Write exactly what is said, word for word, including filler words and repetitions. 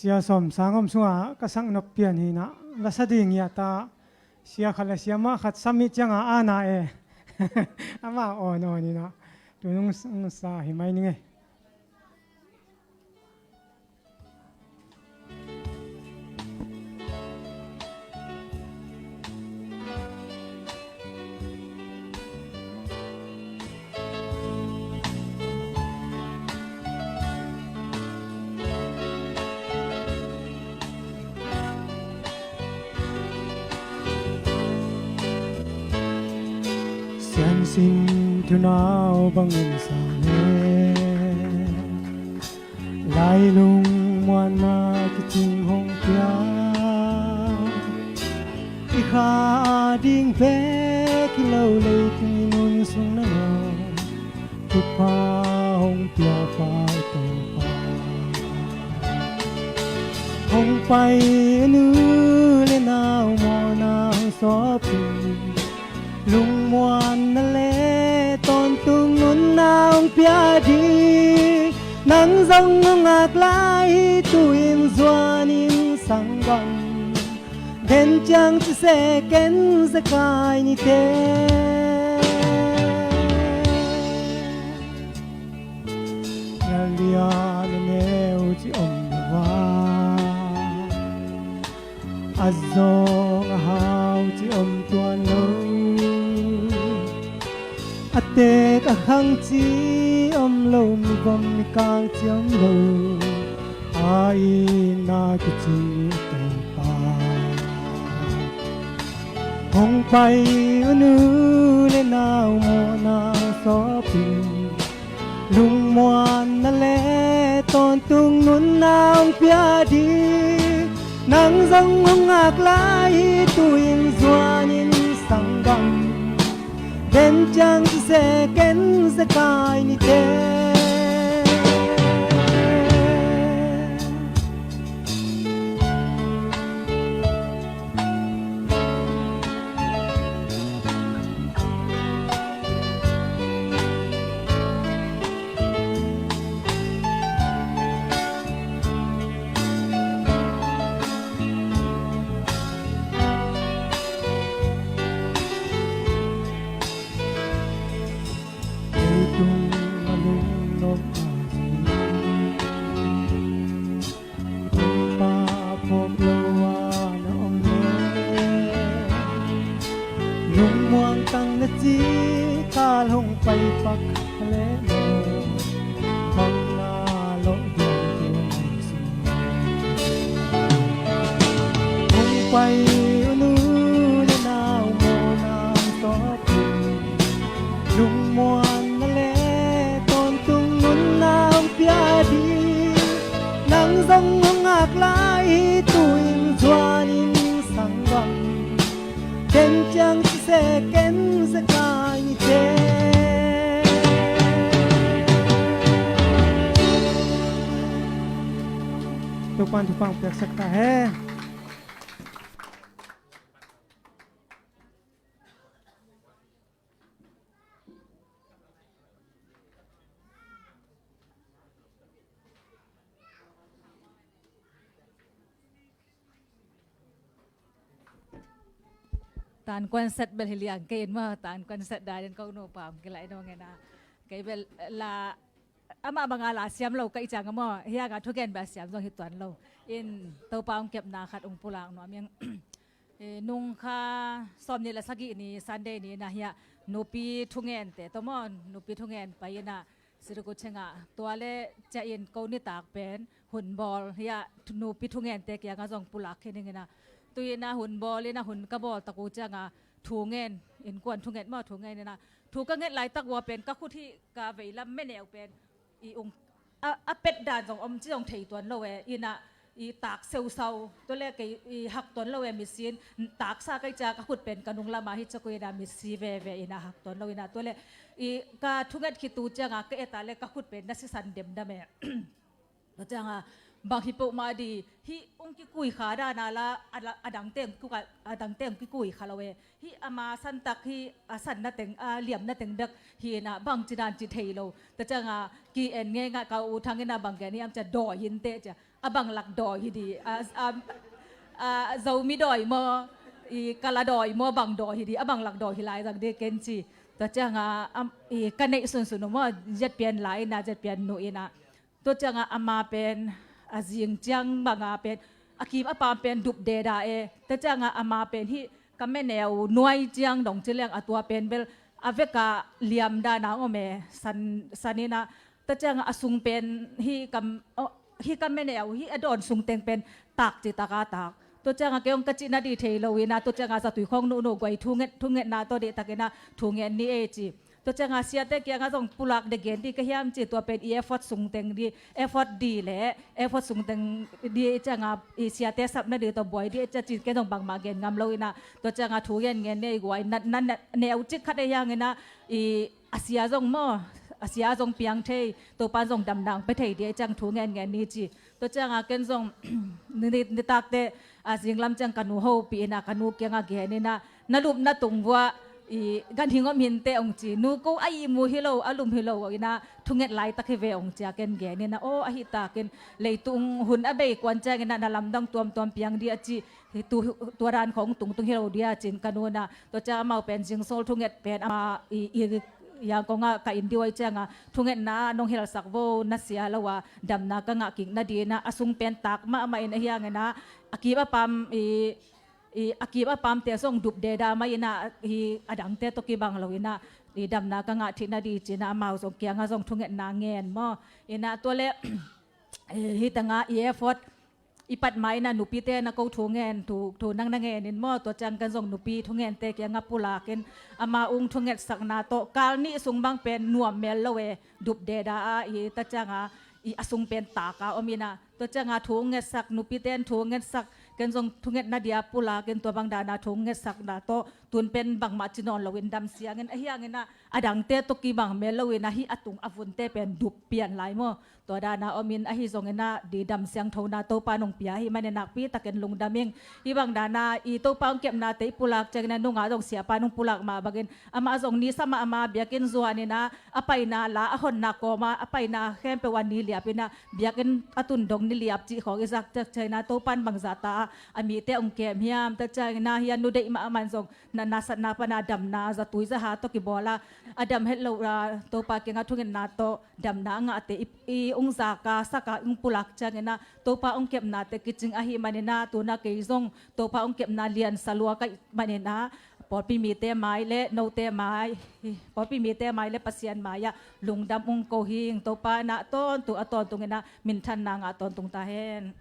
Sia Sawm Sang om sungah ka sak nop pian hi inah, la sa ding hi a ta, sia khat le sia mah khat sam hi ciangah a na e. Amah awn awn inah, tunung sa hi mai ning e. Siansin thunau bangin sang e. Lailung muanna kicing hong pia, i kha ding bek hi lo, leitung i nun sung nangawn thupha hong pia pa i Topa. Hong pai a nu le nau mawhna hong sawp in, lungmuanna le tawntung nunna hong pia ding. Nang zong hong ngak lai hi, tu-in zuanin sang bang, den ciang ci se ken zekai nite. Laldia na neu ci om lo va, a zawng a hau ci om tuan lo, a tek a khang ci om lo, mi vom mi kang ci om lo, a inn a kici a Topa. Hong pai uh nu le nau mawhna sawp in, lungmuanna le tawntung nunna hong pia ding. Nang zong hong ngak lai hi, tu-in zuanin sang bang, den ciang ci se ken zekai nite. Leitung a lungnop a zong, Topa phawk lo a na om le, lungmuang tang na ci kal hong pai pak le maw, bang na lawh diam tu na si. Hong pai uh nu le nau mawhna tawh, lungmuanna le tawntung nunna hong pia ding. Nang zong hong ngak lai hi, tu-in zuanin sang bang, den ciang ci se ken zekai nite. Topa'n thupha hong piaksak ta hen. Tan kuan set bel hi liang kei in maw, tan kuan set dan in ko nupa om kilai nong ena. Kei bel la amah banga la siam lo ka i ciang a maw, hianga thugen bel a siam zong hi tuan lo. In Topa hong kepna khat hong pulak nuam ing. Eh, nung kha sawmnih le sagih ni Sunday ni na hiah nupi thungente tawh maw, nupi thungen pai ina sirikut chenga tua le cia in ko nitak pen hun bawl hiah nupi thungente kianga zong pulak khin ing ina. Tu ina hun bawl ina hun ka bawl tak uh cianga thungen, innkuan thungen maw, thungen ina thu ka nget laitak ua pen ka khut hi ka veilam meneu pen i ung a, a pet dan zong om ci zong thei tuan lo e, ina i tak seusau, tua le kei i hak tuan lo e, mitsi in taksa kei cia ka khut pen ka nung lama hi cakui ina mitsi veve ina hak tuan lo ina, tua le i ka thunget khit uh cianga ka eta le ka khut pen na sisan demdam e. Tua cianga Bang hi peuhmah di, hih hong kikui kha dan a la, a la, a dangte hong kikui kha, a dangte hong kikui kha lo e. Hih ama santak hih a sanna teng, a liamna teng bek hi in ah bangci dan ci thei lo. Tua ciang a ki-en ngei ngat ka U Thang in ah bang gen hiam ci a, dawi hi inteh ci a, a bang lak dawi hi di, a, a, a Zomi dawi maw, i Kala dawi maw, bang dawi hi di, a bang lak dawi hi lai zang di ken ci. Tua ciang a, am, i ka neih sunsun uh maw, Z P N lai in ah, Z P N nuh in ah. Tua ciang a ama pen a zing ciang bang a pen a kim a pam pen dup deda e. Tua ciang a ama pen hih ka meneu nuai ciang dong ci leng a tua pen bel a vek a liam dan a om e, san, san in ah. Tua ciang a sung pen hih ka, oh, hih ka meneu hih a dawn sung teng pen tak ci tak a tak. Tua ciang a kei hong ka cihna di thei lo in ah, tua ciang a zatui khawng nuhnuh guai thunget, thungetna tawh dih tak in ah thungen ni e ci. Tua ciang a siate kiang a zong pulak de gen di ka hiam ci, tua pen i effort sung teng di, effort di le, effort sung teng di ciang a i siate sapna di tawh buai di ci a ci, ken zong bangmah gen ngam lo in ah, tua ciang a thu gen ngen nei guai, na, na, na, neu cik khat a hiang in ah, i a sia zong maw, a sia zong piang thei, Topan zong damna hong pia thei di ciang thu ngen ngen ni ci. Tua ciang a ken zong ni, ni, nitakte a zinglam ciang ka nu hopih in ah ka nu kiang a gen in ah, na lupna tung vua i ganhing om hinteh hong ci, nu ko a ihmu hi lo, a lum hi lo in ah thunget laitak hi ve hong ci a ken gen in ah, aw ahi takin leitung hun a bei kuan ciang in ah na lamdang tuamtuam piang di a ci, hi tu, tua dan khawng tungtung hi lo di a cin ka nu in ah, tua ciang amau pen zingsawl thunget pen ama i, i yang kong a ka inn di huai ciang a thungetna nong helsak vo, na sia lo a damna ka ngah kik na di in ah, a sung pen tak mahmah in a hiang in ah, a kim a pam i, i a kim a pamte zong dup deda mah in ah, i a dangte tawh kibang lo in ah, i damna ka ngah thei na di cin ah amau zong kiang a zong thungetna ngen maw. In ah tua le, eh, hih teng a i effort i pat ma in ah nupite na ko thungen, thu, thu nang na ngen in maw, tua ciang ken zong nupi thungente kiang a pulak in ama ung thungetsakna tawh kal nih sung bang pen nuam mel lo e, dup deda a i, tua ciang a i a sung pen tak a om in ah, tua ciang a thu ngetsak, nupite in thu ngetsak, ken zong thungetna di a pulak in tua bang dan a thu ngetsakna tawh tun pen bangmah ci nawn lo in dam siang in a hiang in ah, a dangte tawh kibang mel lo in ah hih a tung a vunte pen dup pian lai maw. Tua dan a om in ahi zong in ah di dam siangthona Topa nong pia hi man in nakpi takin lungdam ing. Hih bang dan a i Topa hong kepnate i pulak ciang in ah nung a zong siapa nong pulak mah bangin amah zong ni sa mahmah, biakinn zuan in ah a paina la a honna kawm a, a paina khempeuh a ni liap in ah biakinn a tun dong ni liap cih khawng i zak ciang in ah Topa in bangzah ta a a mite hong kem hiam, tua ciang in ah hih a nu deih mahmah in zong na, nasatna pan a damna zatui zaha tawh kibawl a, a dam het lo a Topa kiang a thungetna tawh damna a ngahte i, i hong zak a sak a hong pulak ciang in ah Topa hong kepnate kicing ahih man in ah, tu in ah kei zong Topa hong kepna liansa lua ka hih man in ah pawlpi mite mai le note mai, pawlpi mite mai le Pasian mai ah lungdam hong ko hi ing. Topa in ah tawntung a tawntung in ah minthanna ngah tawntung ta hen.